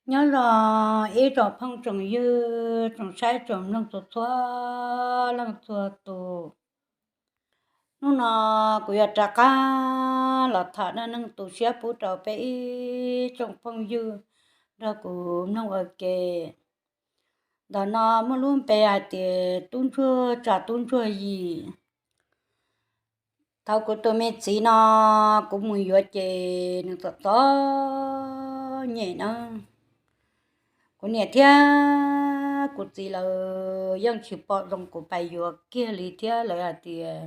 Nyob zoo ib tsoom phooj tsoom ywg, tsoom saib tsoom mloog txhua txhua leej txhua tus. Hnub no kuv yuav rov qab los tham dab neeg tu siab pub rau peb ib tsoom phooj ywg nrog kuv mloog ua ke. Ntawm no muaj lub npe hais tias tub ntsuag tsa tub ntsuag yim. Thaum kuv tus me txiv no kuv mus yuav ces nws txom txom nyem na. Kuv niam thiab kuv txiv lawv yeej tsis pom zoo kuv pais yuav kiag li thiab lawv hais tias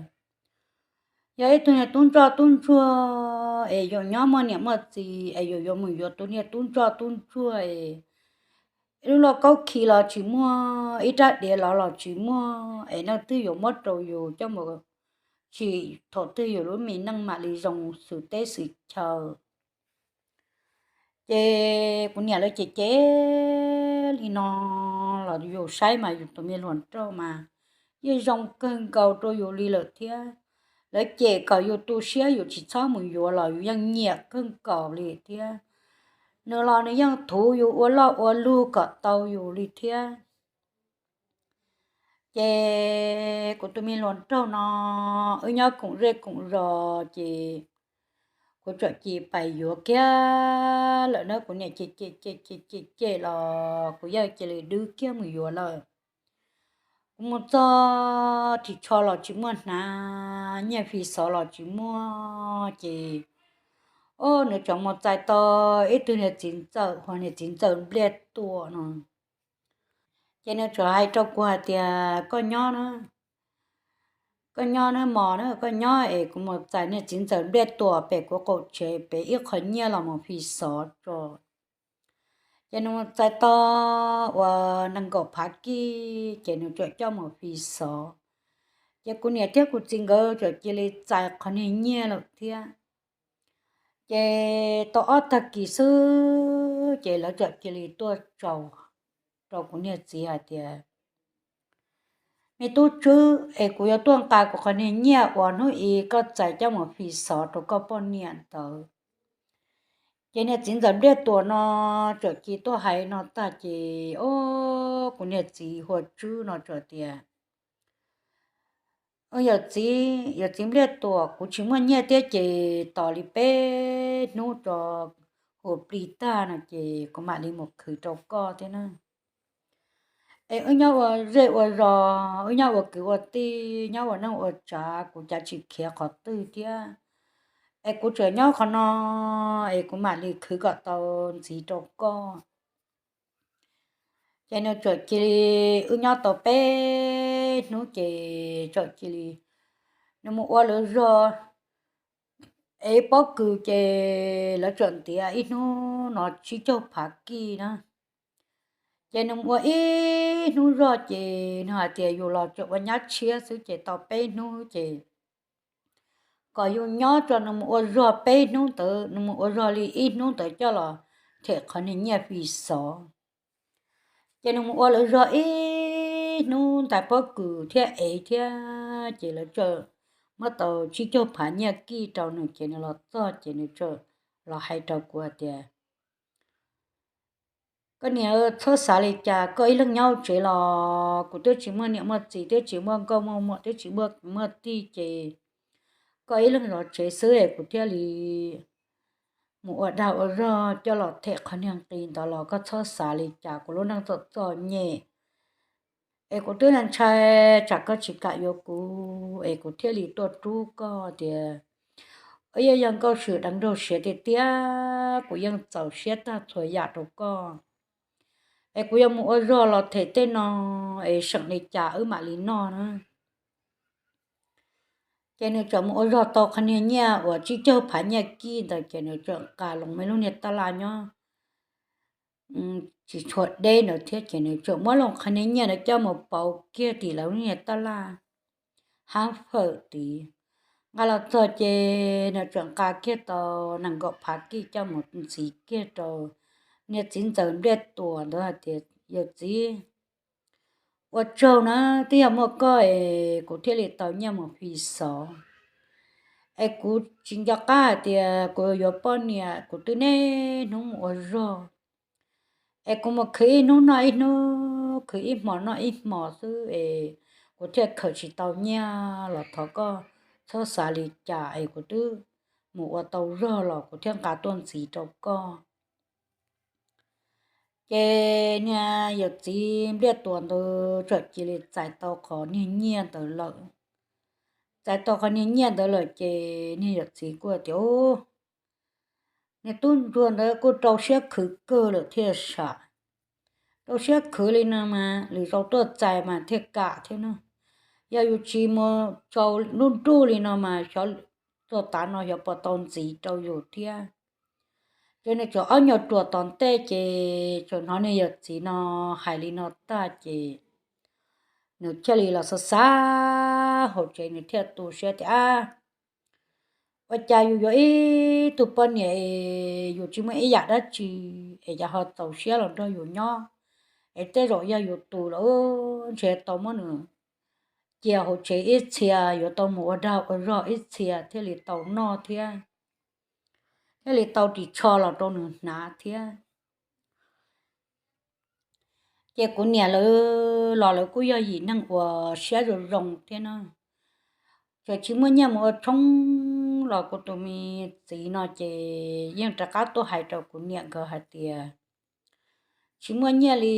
yog ib tug niag tub ntsoj tub ntsuag es yuav nyob muaj niam muaj txiv es yuav yuav mus yuav tus niag tub ntsoj tub ntsuag es ib lub lauj kaub khi los tsis muaj, ib rab diav los los tsis muaj es leej twg yuav muab rau yus coj mus tsim thaum twg yus lub me neej mam li zoo xws teb xws chaw. Ces kuv niam lawv cem cem li no los yus saib mas yus tus me hluas nraug mas yeej zoo kawg nkaus rau yus li lawm thiab. Lawv cem kom yus tu siab yus tsis txhob mus yuav los yus yeej nyiam kawg nkaus li thiab. Nws los nws yeej thuv yus ua loj ua lug kom tau yus li thiab. Ces kuv tus me hluas nraug no wb nyob koom zej koom zos ces kuv txawm cia li pais yuav kiag lawm na. Kuv niam cem cem cem cem cem cem los kuv yeej cia li dwb kiag mus yuav lawm. Kuv mus txog ris tsho los tsis muaj hnav, nyiaj fi xov los tsis muaj ces, o, nws txawm mus txais tau ib tug niag txiv ntxawm, ho niag txiv ntxawm Npliaj Tuam no. Ces nws txawm hais rau kuv hais tias, Koj nyob na, koj nyob na mos na, koj nyob es kuv mus txais niag txiv ntxawm Npliaj Tuam pem kuv qaum tsev pem ib qho nyiaj los mus fi xov tso. Ces nws mus txais tau uas nees nkaum phav kij ces nws txawm coj mus fi xov. Ces kuv niam thiab kuv txiv nkawd txawm cia li txais qhov niag nyiaj lawm thiab. Ces tau ob tag kis xwb ces lawv txawm cia li tuaj tsaus rau kuv niag txiv hais tias, Me tub Tswb, es kuv yuav tuaj nqa kuv qhov niag nyiaj uas hnub i koj txais coj mus fi xov rau koj poj niam ntawd. Ces niag txiv ntxawm Npliaj Tuam no txawm cia li tuaj hais no tag ces, o, kuv niag txiv Hua Tswb no txawm tias, Yawm txiv, yawm txiv Npliaj Tuam, kuv tsis muaj nyiaj thiab ces tos li peb hnub tso, hus plig tag no ces kuv mam li mus khwv rau koj thiab na. Es wb nyob ua zej ua zos, wb nyob ua kwv ua tij, nyob ua neej ua tsav, kuv cav tsis khiav qhov twg thiab. Es kuv tseem nyob qhov no, es kuv mam li khwv kom tau ntxiv rau koj. Ces nws txawm cia li, wb nyob tau peb hnub ces txawm cia li, nws mus ua lawv zog, es pob kws ces lawv txawm ntiav ib hnub no tsib caug phav kij na. Ces nws mus ua ib hnub zog ces nws hais tias yus los tseem ua nyab tshiab xwb ces tau peb hnub ces kom yus nyob tso, nws mus ua zog peb hnub ntawd, nws mus ua zog li ib hnub ntawd coj los them qhov niag nyiaj fi xov. Ces nws mus ua lawv zog ib hnub ntais pob kws thiab ev thiab ces lawv txawm muab tau tsib caug phav nyiaj kij rau nws ces nws los txog ces nws txawm los hais rau kuv hais tias, Koj niam, txhob xav li cas, koj ib leeg nyob hauv tsev los kuv twb tsis muaj niam muaj txiv, twb tsis muaj nkauj muaj muam, twb tsis muaj kwv muaj tij ces koj ib leeg zov tsev xwb es kuv thiaj li mus ua dag ua zog coj los them qhov niag nqi ntawd los koj txhob xav li cas, kuv lub neej txom txom nyem es kuv twb ntshai tsam koj tsis kam yuav kuv es kuv thiaj li tuaj rub koj tias, wb yeej yog nkauj swm deev nraug siav tiag tiag, kuv yeej txaus siab tag txhua yam rau koj. Es kuv yuav mus ua zog los them tej no es seem li cas wb mam li noj na. Ces nws txawm mus ua zog tau qhov niag nyiaj uas tsib caug phav nyiaj kij ntawd ces nws txawm nqa loo me lub niag tab laj nyob tsis tshua deb ntawd thiab ces nws txawm muab loo qhov niag nyiaj ntawd coj mus pauv kiag tim lawv lub niag tab laj hab fawm tid. Nqa los txog ces nws txawm nqa kiag tau nees nkaum phav kij coj mus ntxiv kiag rau niag txiv ntxawm Npliaj Tuam ntawd hais tias, Yawm txiv, ua tsaug na, twb yog muaj koj es kuv thiaj li tau nyiaj mus fi xov. Es kuv tsis nco qab hais tias kuv yuav poj niam, kuv twb niaj hnub mus ua zog. Es kuv mus khwv ib hnub noj ib hnub, khwv ib hmos noj ib hmos xwb es kuv thiaj khawm tsis tau nyiaj los thov koj txhob xav li cas es kuv twb mus ua tau zog los kuv thiaj nqa tuaj ntxiv rau koj. Ces niag yawm txiv Npliaj Tuam ntawd txawm cia li txais tau qhov niag nyiaj ntawd lawm. Txais tau qhov niag nyiaj ntawd lawm ces niag yawm txiv kuj tias, Niag tub ntsuag ntawd kuj rau siab khwv kawg lawm thiab sav. Rau siab khwv li no mas lwm zaus tuaj txais mas thiaj kam thiab no. Yog yus tsis mus tsaus ntuj nruj li no mas xyov txog tav no xyov puas tau ntxiv rau yus thiab. Ces nws tseem ob nyuag ruam tom ntej ces tseem hnov niag yawm txiv no hais li no tag ces nws thiaj li los xav xav hauv tsev, nws thiaj tu siab tias, Ua cas yus yuav ib tug poj niam es yus tsis muaj ib yam dab tsi es cas ho txaus siab los nrog yus nyob? Es tej zaum yog yus tus los ntshe tau muab nws cia hauv tsev ib txhia, yuav tau mus ua dag ua zog ib txhia thiaj li tau noj thiab, thiaj li tau ris tsho los rau nws hnav thiab. Ces kuv niam lawv los lawv kuj yog yim neeg uas siab zoo zoo thiab no. Txawm tsis muaj nyiaj mus ua tshoob los kuv tus me txiv no ces yeej rov qab tuaj hais rau kuv niam nkawd hais tias, Tsis muaj nyiaj li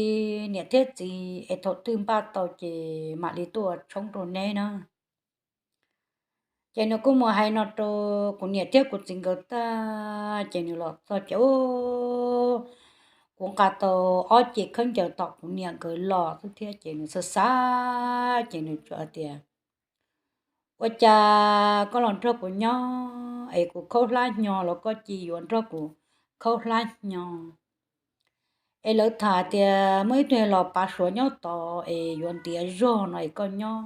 niam thiab txiv, es thaum twg npaj tau ces mam li tuaj ua tshoob rau neb na. Ces nws kuj mus hais no rau kuv niam thiab kuv txiv nkawd tag ces nws los txog ces, Kuv nqa tau ob ce khaub ncaws tom kuv niam nkawd los xwb thiab. Ces nws xav xav ces nws tsuas hais tias, Ua cas koj los nrog kuv nyob es kuv khaub hlab hnyo los koj cia yuav nrog kuv khaub hlab hnyo? Es lawv tham tias muaj ib tug los pav suav nyob tod es yuav ntiav zog no es koj nyob,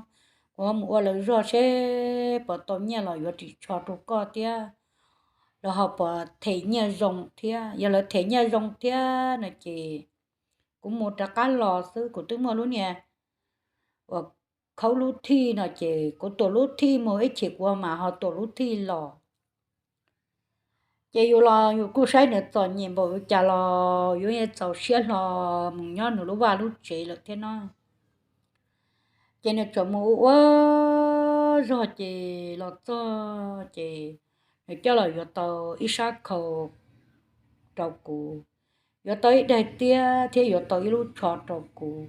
kuv mus ua lawv zog seb puas tau nyiaj los yuav ris tsho rau koj thiab, lawv ho puas them nyiaj zoo thiab. Yog lawv them nyiaj zoo thiab no ces kuv mus rov qab los xwb, kuv twb muaj lub niag uas khaub lub thij no ces kuv tuam lub thij mus ib chim kuv mam ho tuam lub thij los. Ces yus los yus kuj saib nws txom nyem npaum li cas los yus yeej txaus siab hlo mus nyob nws lub vaj lub tsev lawm thiab no. Ces nws txawm mus ua ua zog ces los txog ces nws coj los yuav tau ib sab khau rau kuv, yuav tau ib daim tiab thiab yuav tau ib lub tsho rau kuv.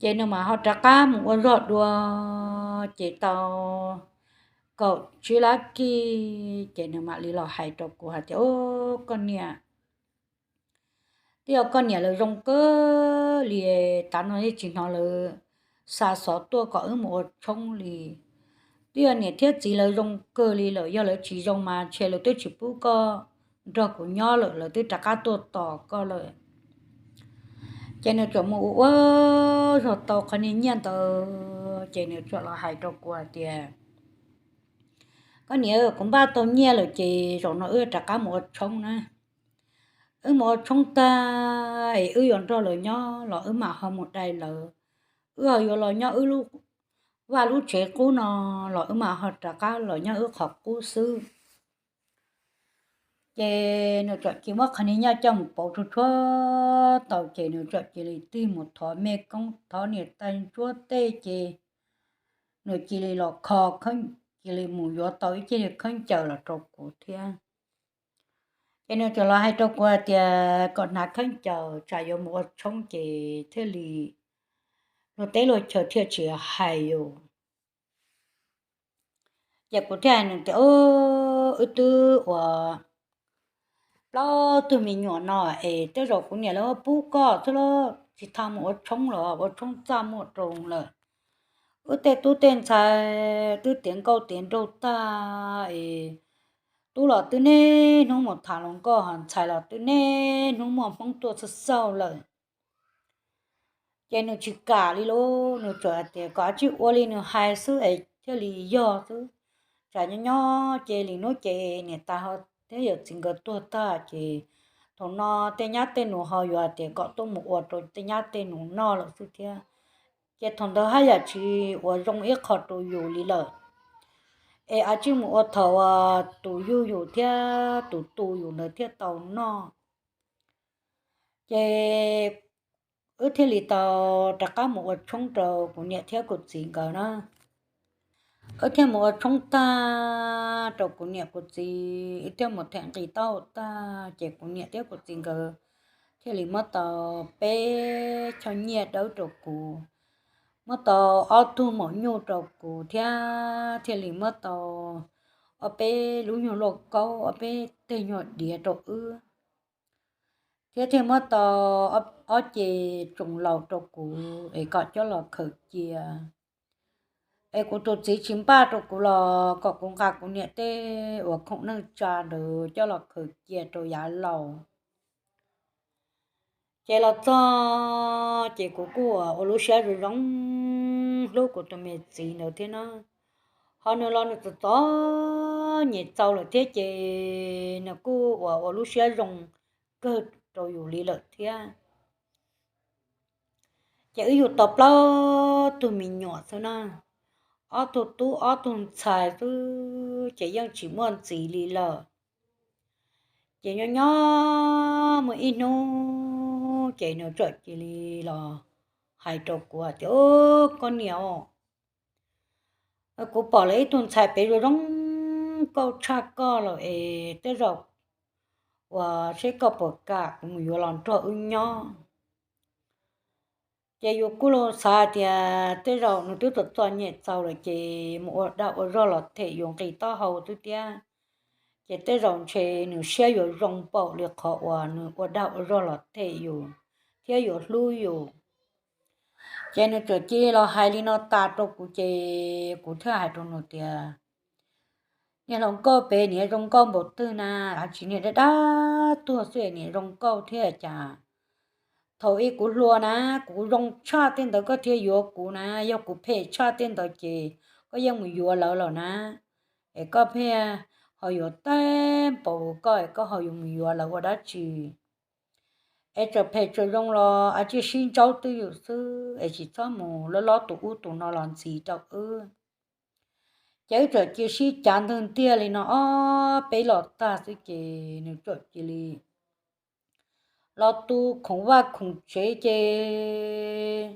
Ces nws mam ho rov qab mus ua zog dua, ces tau kaum tsib lab kis ces nws mam li los hais rau kuv hais tias, Au, koj niam, twb yog koj niam lawv zoo kawg li, tav no yeej tsis hnov lawv xa xov tuaj kom wb mus ua tshoob li. Twb yog niam thiab txiv lawv zoo kawg li lawm, yog lawv tsis zoo mas ntshe lawv twb tsis pub koj nrog kuv nyob lawm, lawv twb rov qab tuaj tos koj lawm. Ces nws txawm mus ua ua zog tau qhov niag nyiaj ntawd ces nws txawm los hais rau kuv hais tias, Koj niam, kuv npaj tau nyiaj lawm ces zaum no wb rov qab mus ua tshoob na. Wb mus ua tshoob tag es wb yuav nrog lawv nyob los wb mam ho mus dai lawv, wb ho yuav los nyob wb lub vaj lub tsev qub no los wb mam ho rov qab los nyob wb qhov qub xwb. Ces nws txawm cia muab qhov niag nyiaj coj mus pauv tsuag tsuag tau ces nws txawm cia li tig mus thov mej koob thov niam tais ntsuab tej ces nws cia li los kho, cia li mus yuav tau ib ceg khaub ncaws los rau kuv thiab. Ces nws txawm los hais rau kuv hais tias kom hnav khaub ncaws tsam yuav mus ua tshoob ces thiaj li luag teb luag chaw thiaj tsis hais yus. Ces kuv thiaj hais nws tias, Wb twb ua plaub tug me nyuam no es tej zaum kuv niam lawv pub koj xwb los tsis tau mus ua tshoob los ua tshoob txaj muag rau lawm. Wb tej tub tej ntxhais twb tiav nkauj tiav nraug tag es tub los twb niaj hnub mus tham hluas nkauj, ho ntxhais los twb niaj hnub muaj hmoob tuaj xauj xauj lawm. Ces nws tsis kam li lauj, nws tsuas hais tias kom tsij ua li nws hais xwb es thiaj li yog xwb. Tsam nyob nyob ces li hnub ces niam tais ho thiab yawm txiv nkawd tuag tag ces thaum no tej nyab tej nus ho yuav hais tias kom tuaj mus ua rau tej nyab tej nus noj lawm xwb thiab. Ces thaum ntawd haj yam tsis ua zoo ib qho rau yus li lawm. Es tsij mus ua thaum uas tus yug yus thiab tus tu yus ntawd thiaj tau noj. Ces wb thiaj li tau rov qab mus ua tshoob rau kuv niam thiab kuv txiv nkawd na. Wb thiaj mus ua tshoob tag rau kuv niam kuv txiv, wb thiaj mus them nqi taub hau tag ces kuv niam thiab kuv txiv nkawd thiaj li muab tau peb choj nyiaj dawb rau kuv, muab tau ob tug maum nyuj rau kuv thiab thiaj li muab tau ob peb lub nyuag lauj kaub, ob peb teg nyuag diav rau wb, thiab thiaj muab tau ob ce tsoos laus rau kuv es kom coj los khaws cia. Es kuv tus txiv tsis npaj rau kuv los kom kuv nqa kuv niam tej uas khoom neej tsa ntawd coj los khaws cia rau yav laus. Ces los txog ces kuv kuj ua lub siab zoo zoo hlub kuv tus me txiv ntawd thiab na. Ho nws los nws txom txom nyem txaus lawm thiab ces nws kuj ua ua lub siab zoo kawg rau yus li lawm thiab. Ces wb yug tau plaub tug me nyuam xwb na, ob tug tub ob tug ntxhais xwb ces yeej tsis muaj ntxiv li lawm. Ces nyob nyob muaj ib hnub ces nws txawm cia li los hais rau kuv tias, Koj niam os, kuv pom lawv ib tug ntxhais pem zoo zoo nkauj tshaj koj lawm es tej zaum uas seb koj puas kam kuv mus yuav los nrog wb nyob. Ces yus kuj los xav tias tej zaum nws twb txom txom nyem txaus lawm ces mus ua dag ua zog los them yus nqi taub hau xwb thiab. Ces tej zaum ntshe nws siab yuav zoo npaum li qhov uas nws ua dag ua zog los them yus thiab yuav hlub yus. Ces nws txawm cia li los hais li no tas rau kuv ces kuv thiaj hais rau nws tias, Niag hluas nkauj pem niag zoo nkauj npaum twg na, tsis niag dab dab tuag xwb niag zoo nkauj thiab cas. Thaum ub kuv hluas na, kuv zoo tshaj tej ntawd koj thiaj yuav kuv na, yog kuv phem tshaj tej ntawd ces koj yeej mus yuav lawv lawm na. Es koj pheej ho yuav tag npaum koj es koj ho yuav mus yuav lawv ua dab tsi? Es txawm phem txawm zoo los cia li sib ntsaub twj ywm xwb es tsis txhob mus lob lob tus ub tus no los ntxiv rau wb. Ces wb txawm cia li sib cav ntwg ntiag li no ob peb los tag xwb ces nws txawm cia li los tu khoom vaj khoom tsev ces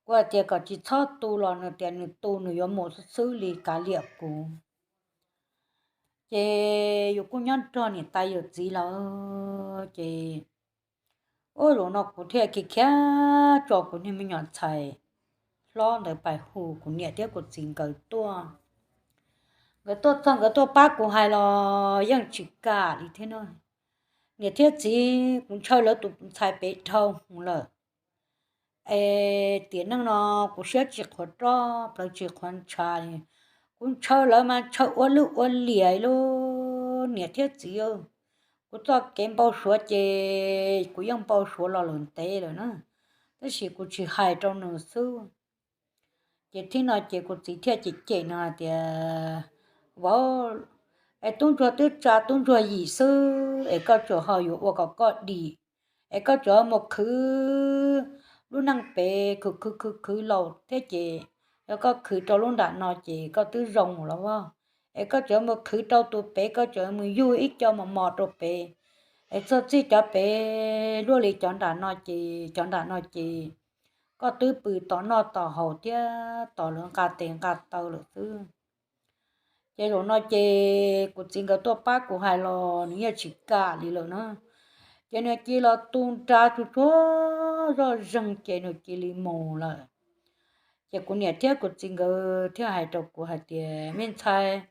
kuv hais tias kom tsis txhob tu los nws tias nws tu nws yuav mus xwb xwb li kav liam kuv. Ces yus kuj nyob nrog niam tais yawm txiv lawm ces, ua zaum no kuv thiaj khiav khiav tso kuv niag me nyuam ntxhais hlob ntawd pais hu kuv niam thiab kuv txiv nkawd tuaj. Nkawd tuaj txog nkawd tuaj pab kuv hais los yeej tsis kam li thiab no. Niam thiab txiv, kuv ntshaw lawv tus ntxhais pem dhau hwv lawm. Es tiam neej no kuv siab tsis qhuav roj plawv tsis qhuav ntshav, kuv ntshaw lawv mas ntshaw ua lwj ua liam li. Niam thiab txiv, kuv txoj kev npau suav ces kuv yeej npau suav los lawm ntev lawm na, tab sis kuv tsis hais rau nws xwb. Ces thaum no ces kuv txiv thiaj cem cem nws hais tias, Vauv, es tub ntsuag twb tsa tub ntsuag yim xwb es koj tsuas ho yuav ua kom koj dim, es koj tsuas mus khwv lub neej pem khwv khwv khwv khwv laus thiab ces yog koj khwv rau lub nram no ces koj twb zoo los as. Es koj tsuas mus khwv rau tus pem, koj tsuas mus yug ib co mos mos rau pem, es txog txij cov pem luaj li cov nram no ces cov nram no ces koj twb pw tos noj tos haus thiab tos lawv nqa tes nqa taw lawm xwb. Ces zaum no ces kuv txiv nkawd tuaj pab kuv hais los nws yeej tsis kam li lawm na. Ces nws cia li los tu nra tsuag tsuag zoj zeeg ces nws cia li mus lawm. Ces kuv niam thiab kuv txiv nkawd thiaj hais rau kuv hais tias, Me ntxhais,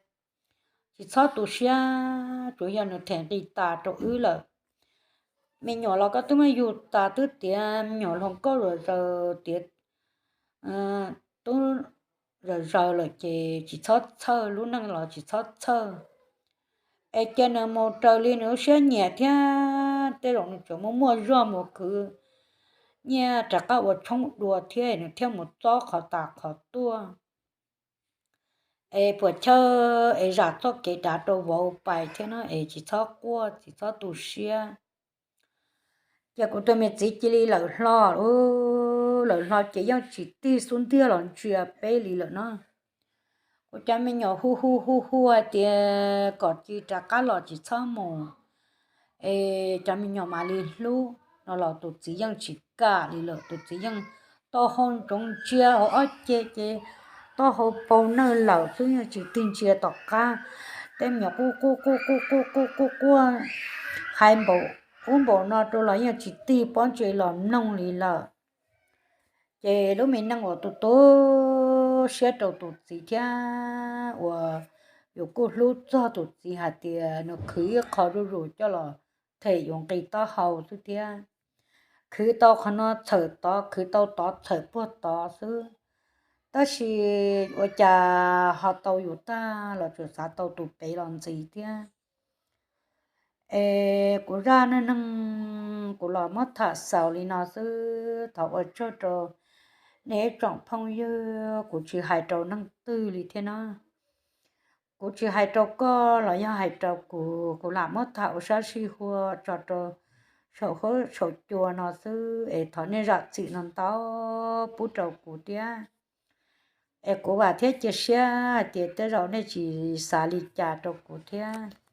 tsis txhob tu siab, tsuas yog nws them nqi tas rau wb lawm. Me nyuam los koj twb muab yug tas twb tiav me nyuam hluas nkauj zom zaws tiav tub zom zaws lawm ces tsis txhob txhawj, lub neej los tsis txhob txhawj. Es cia nws mus raws li nws lub siab nyiam thiab tej zaum nws tseem muaj muaj zog mus khwv nyiaj rov qab ua tshoob dua thiab nws thiaj mus txob qhov tas qhov tuaj. Es puas chawj es zam txoj kev dav rau vauv pais thiab na, es tsis txhob quaj tsis txhob tu siab. Ces kuv tus me txiv cia li lawm hlo, lawm hlo ces yeej tsis tig xub ntiag los ntsia peb li lawm na. Kuv cov me nyuam hu hu hu hu hais tias kom cia li rov qab los tsis txhob mus, es cov me nyuam mam li hlub. no los tus txiv yeej tsis kam li lawm. Tus txiv yeej taub hau ntsoov ntsia hauv ob ceg ces taub hau paug nawj lawm xwb, yeej tsis tig ntsia tom qab. Tej me nyuam quaj quaj quaj quaj quaj quaj quaj quaj, hais npaum ub npaum no rau los yeej tsis tig pob ntseg los mloog li lawm. Ces lub me neej uas tu tu siab rau tus txiv thiab uas yus kuj hlub txog tus txiv hais tias nws khwv ib qho zuj zus coj los them yus nqi taub hau xwb thiab. Khwv tau qhov no txhawm tod, khwv tau tod txhawm puag tod xwb. Tab sis ua cas ho tau yus tag los tsuas xav tau tus pem los ntxiv thiab. Es kuv zaj neej neeg kuv los muab tham xaus li no xwb. Thov ua tsaug rau nej ib tsoom phooj ywg, kuv tsis hais rau neeg twg li thiab na. Kuv tsis hais rau koj los yog hais rau kuv, kuv lam muab tham ua sab sij hua tso rau saum huab saum cua no xwb, es thov nej zam txim no ntau pub rau kuv thiab. Es kuv vam thiab cia siab hais tias tej zaum nej tsis xav li cas rau kuv thiab.